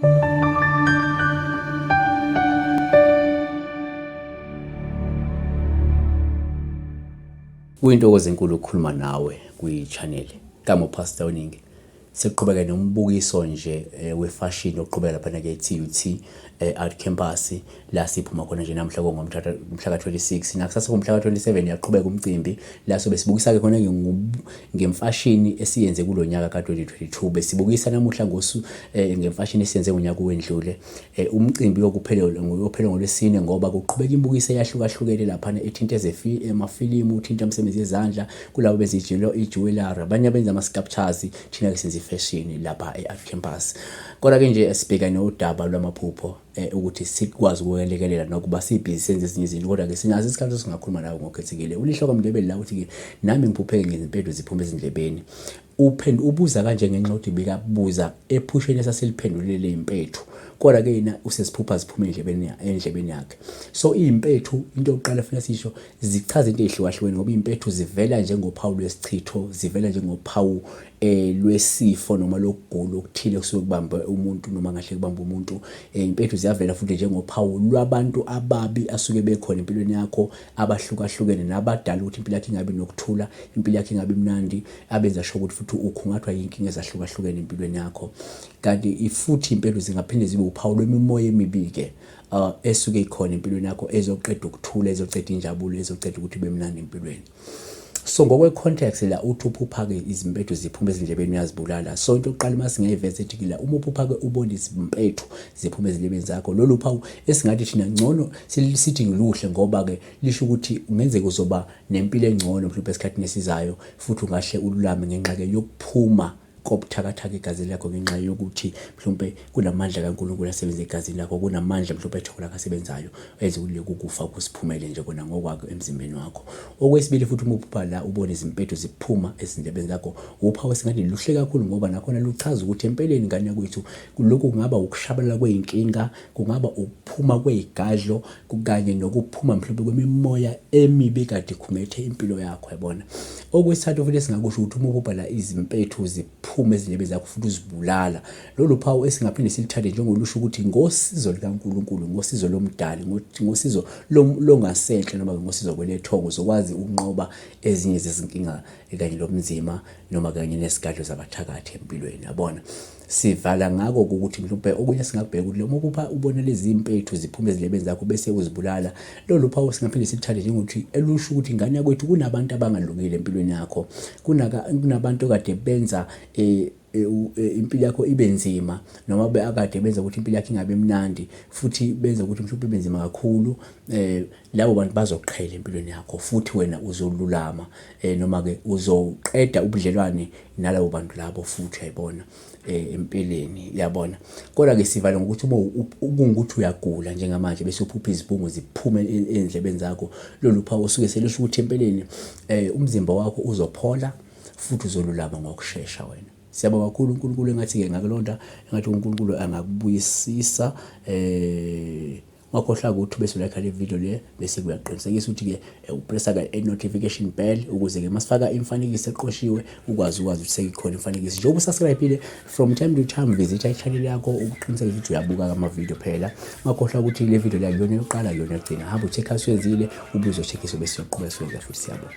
Kuyintokozo enkulu ukukhuluma nawe kwi-channel kaMo Pastor Oningi. Siqhubeke nombukiso nje wefashini oqhubeka laphana ke-TUT Art Campus la siphuma khona nje namhla kungomhla ka-26, nakusasa kumhla ka-27 uyaqhubeka umcimbi la sobe sibukisa-ke khona ngemfashini esiyenze kulo nyaka ka-2022. Besibukisa namuhla ngosu ngemfashini esiyenze ngonyaka owendlule. Umcimbi uyokuphela uyophela ngoLwesine ngoba kuqhubeka imibukiso eyahlukahlukene laphana ethinta amafilimu, uthinta imisebenzi yezandla, kulabo benza i-jewellery, abanye abenza ama-sculptures, thina-ke senza ifeshini lapha e-Art Campus. Kodwa-ke nje sibhekane nodaba lwamaphupho ukuthi sikwazi ukuwelekelela nokuba sibhizi senze ezinye izinto, kodwa-ke sinaso isikhathi esingakhuluma nawe ngokukhethekile. Ulihlo kaMndebele la uthi-ke nami ngiphupheke ngezimpendulo ziphuma ezindlebeni. Uphendu ubuza kanje ngenxa yokuthi bekabuza ephusheni esasiliphendulele impethu, kodwa ke yena useziphupha ziphuma endlebeni endlebeni yakhe. So iy'mpethu into yokuqala funa sisho zichaza into ey'hlukahlukene, ngoba iy'mpethu zivela njengophawu lwesichitho, zivela njengophawu lwesifo noma lokugula okuthile kusuke kubambe umuntu noma ngahle kubambe umuntu. Iy'mpethu ziyavela futhi njengophawu lwabantu ababi asuke bekhona empilweni yakho, abahlukahlukene nabadala ukuthi impilo yakho ingabi nokuthula, impilo yakho ingabi mnandi, abenza sho ukuthi futhi ukhungathwa yinkinga ezahlukahlukene empilweni yakho. Kanti futhi impilo zingaphinde zibe uphawu lwemimoya emibi-ke esuke ikhona empilweni yakho, ezoqeda ukuthula, ezoqeda injabulo, ezoqeda ukuthi ube mnandi empilweni. So ngokwe-context la uthi uphupha-ke izimpethu ziphuma ezindlebeni uyazibulala. So into yokuqala uma singayiveza ethi la uma uphupha-ke ubona izimpethu ziphuma ezindlebeni zakho, lolu phawu esingathi thina ngcono sithi ngiluhle, ngoba-ke lisho ukuthi kungenzeka uzoba nempilo engcono mhlawumbe esikhathini esizayo, futhi ungahle ululame ngenxa-ke yokuphuma kobuthakathaka egazini lakho, ngenxa yokuthi mhlawumbe kunamandla kaNkulunkulu asebenza egazini lakho, kunamandla mhlawumbe ethola asebenzayo enza ukuthi lokhu kufa kusiphumele nje kona ngokwakho emzimbeni wakho. Okwesibili futhi uma uphupha la ubona izimpethu ziphuma ezindlebeni zakho, uphawu esingathi luhle kakhulu, ngoba nakhona luchaza ukuthi empeleni ngane yakwethu lokhu kungaba ukushabalala kwey'nkinga, kungaba ukuphuma kwey'gadlo kanye nokuphuma mhlawumbe kwemimoya emibi kade ikhungethe impilo yakho, yabona. Okwesithathu futhi esingakusho ukuthi uma uphupha la izimpethu ziphuma ezindlebeni zakho futhi uzibulala, lolu phawu esingaphinde silithathe njengolusho ukuthi ngosizo likaNkulunkulu, ngosizo lomdali, ngosizo longasenhle noma ngosizo kwelethongo uzokwazi ukunqoba ezinye zezinkinga kanye lobunzima noma kanye nezigadlo zabathakathi empilweni, yabona. Sivala ngako ukuthi mhlawumbe okunye singakubheka ukuthi uma uphupha ubona lezi mpethu ziphuma ezindlebeni zakho bese uzibulala, lolu phawu singaphinde silithathe njengokuthi elusho ukuthi ingane yakwethu kunabantu abangalungile empilweni yakho, kunabantu okade benza impilo yakho ibe nzima, noma akade benza ukuthi impilo yakho ingabi mnandi, futhi benza ukuthi mhlawumbe ibe nzima kakhulu. Labo bantu bazoqhela empilweni yakho futhi wena uzolulama, noma-ke uzoqeda ubudlelwane nalabo bantu labo futhi, uyayibona, empeleni, uyabona. Kodwa-ke sivale ngokuthi uma kungukuthi uyagula njengamanje bese uphupha izibungu ziphume ey'ndlebeni zakho, lolu phawu usuke selusho ukuthi empeleni umzimba wakho uzophola futhi uzolulama ngokushesha wena. Siyabonga kakhulu uNkulunkulu, engathi-ke ngakulonda engathi uNkulunkulu angakubuyisisa. Ungakhohlwa ukuthi bese ulike le video le, bese kuyaqinisekisa ukuthi-ke upressa-ke i-notification bell ukuze-ke masifaka imifanekiso eqoshiwe ukwazi ukwazi ukuthi seyikhona imifanekiso. Njengoba usubscribe-ile, from time to time visitha i-channel yakho ukuqinisekisa ukuthi uyabuka ama-video phela. Ungakhohlwa ukuthi le video le akuyona yokuqala, akuyona yokugcina. Hamba ucheck usuyenzile, ubuye uzo-check-isa bese uyoqhubeka siwenza futhi. Siyabonga.